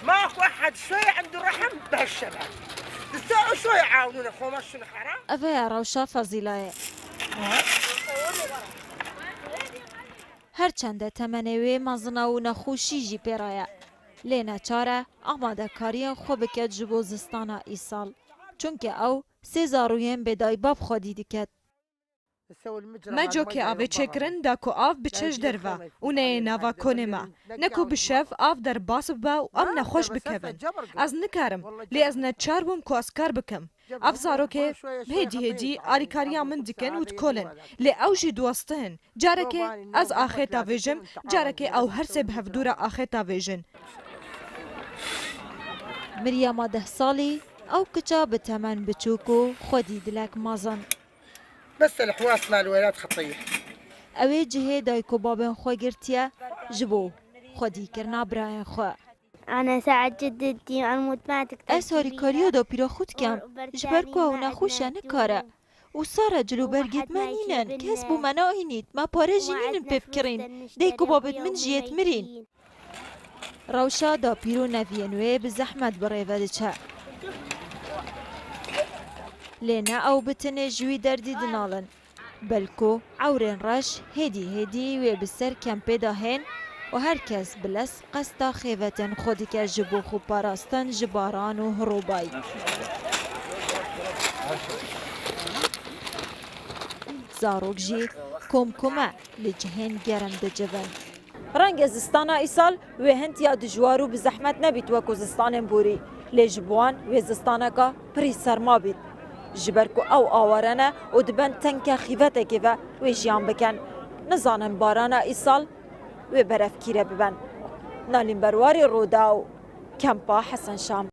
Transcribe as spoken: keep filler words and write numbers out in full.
ماكو أحد شوية عنده رحم بهالشباب. شوية يعاونونا، خو ما شنو حرام. Eve ye rewşa Fezîlayê. Her çende temenê wê mezin e û nexweşî jî pê re ye. Lê neçar e amadekariyên xwe bike ji bo zistana îsal. Çunke ew sê zarûyên bêdayî bab xwedî diket. Me cokê avê çêkirin da ku av biçe ji derve û neyê nava konê me. Ne ku bi şev av derbas bibe û em nexweş bikevin. Ez nikarim, lê ez neçar bûm ku ez kar bikim. Ev zarokê hêdî hêdî alîkariya min dikin û dikolin, lê ew jî diwestihin. Carekê ez axê tavêjim, carekê ew her sê bi hevdû re axê tavêjin. Miryema deh salî, ew kiça bi temen biçûk û xwedî dilek mezin. بس الحواس مال الولاد خطية. Ew ê cihê dayik û babên xwe girtiye ji bo xwedîkirina birayên xwe. أنا أساعد جدتي على مود ما تقدر Ez harîkariya dapîra xwe dikim, ji ber ku ew nexweş e, nikare. Û sare cil û bergêt me nînin, kes bo me nahînît, me pare jî nînin pê bikirîn. Dayik û babêt min jî yê dimirîn. Rewşa dapîr û neviyên wê bi zehmet bi rê ve diçe. Lê ne ew bi tenê ji wî derdî dinalin. Belku ewrên reş hêdî hêdî wê bi ser kempê de hên û her kes bi lez qesta xêvetên xwe dike ji bo xwe parastin ji baran û hirobayî. Zarok jî kom kom e li cihên germ dicivin. Renge zistana îsal wê hin tiya dijwar û bi zehmet nebît wekû zistanên borî, lê ji bo wan wê zistaneka pirî serma bît. Ji ber ku ew aware ne û di bin tenke xîvetekê ve wê jiyan bikin. Nizanin barana îsal wê berevkîre biben. Nalîn Berwarî, Rûdaw, Kempa Hesen Şam.